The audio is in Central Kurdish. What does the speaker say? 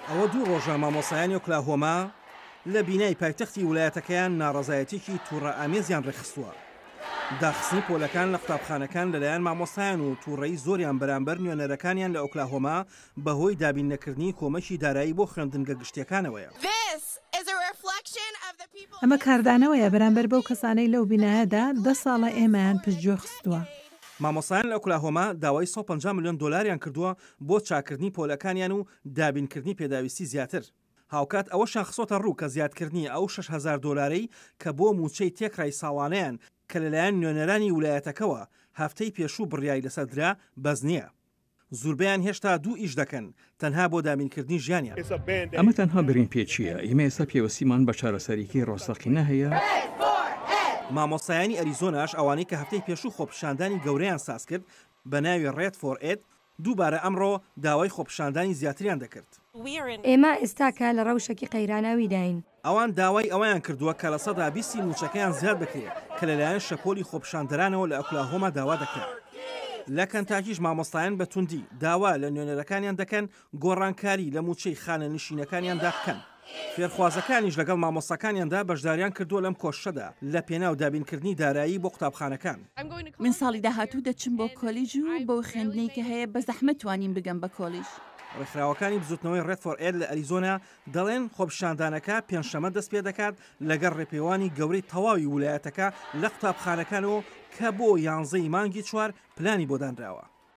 ئەوە دوو ڕۆژە مامۆستایانی ئۆکلاهۆما لە بینای پایتەختی ولایەتەکەیان ناڕەزایەتیەکی توڕەئامێزیان ڕێکخستووە. داخستنی پۆلەکان لە قوتابخانەکان لەلایەن مامۆستایان و توڕەیی زۆریان بەرامبەر نوێنەرەکانیان لە ئۆکلاهۆما بەهۆی دابین نەکردنی کۆمەکی دارایی بۆ خوێندنگە گشتیەکانەوەیە. ئەمە کاردانەوەیە بەرامبەر بەو کەسانەی لەو بینایەدا دە ساڵە ئێمەیان پشتگوێ خستووە. مامۆستایان لە ئۆکلاهۆما داوای 150 ملیۆن دۆلاریان کردووە بۆ چاککردنی پۆلەکانیان و دابینکردنی پێداویستی زیاتر. هاوکات ئەوەشیان خستۆتە ڕوو کە زیادکردنی ئەو 6000 دۆلارەی کە بۆ مووچەی تێکڕای ساڵانەیان کە لەلایەن نوێنەرانی ولایەتەکەوە هەفتەی پێشوو بڕیاری لەسەر درا بەس نییە. زوربەیان هێشتا دوو ئیش دەکەن تەنها بۆ دابینکردنی ژیانیان. ئەمە تەنها برینپێچییە، ئیمە ئێستا پێوستیمان بە چارەسەریی ڕاستەقینە هەیە. مامۆستایانی ئەریزۆناش ئەوانەی کە هەفتەی پێشوو خۆپیشاندانی گەورەیان سازکرد بە ناوی Red for Ed دووبارە ئەمڕۆ داوای خۆپیشاندانی زیاتریان دەکرد. ئێمە ئێستاکە لە ڕەوشەکی قەیراناویداین. ئەوان داوای ئەوەیان کردووە کە 20% ی مووچەکەیان زیاد بکرێت کە لەلایەن شەپۆلی خۆپیشاندەرانەوە لە ئۆکلاهۆما داوا دەکرا. لە کەنتاکیش مامۆستایان بە توندی داوا لە نوێنەرەکانیان دەکەن گۆڕانکاری لە مووچەی خانەنشینەکانیاندا بکەن. فێرخوازەکانیش لەگەڵ مامۆستاکانیاندا بەشداریان کردووە لەم کۆششەدا لە پێناو دابینکردنی دارایی بۆ قوتابخانەکان. من ساڵی داهاتوو دەچم بۆ کۆلیژ و بەو خوێندنەی کە هەیە بە زەحمەت توانیم بگەم بە کۆلیژ. ڕێکخراوەکانی بزوتنەوەی Red for Ed لە ئەریزۆنا دەڵێن خۆپیشاندانەکە پێنجشەممە دەستپێدەکات لەگەڵ ڕێپێوانی گەورەی تەواوی ولایەتەکە لە قوتابخانەکانەوە کە بۆ یانزەی مانگی چوار پلانی بۆ دانراوە.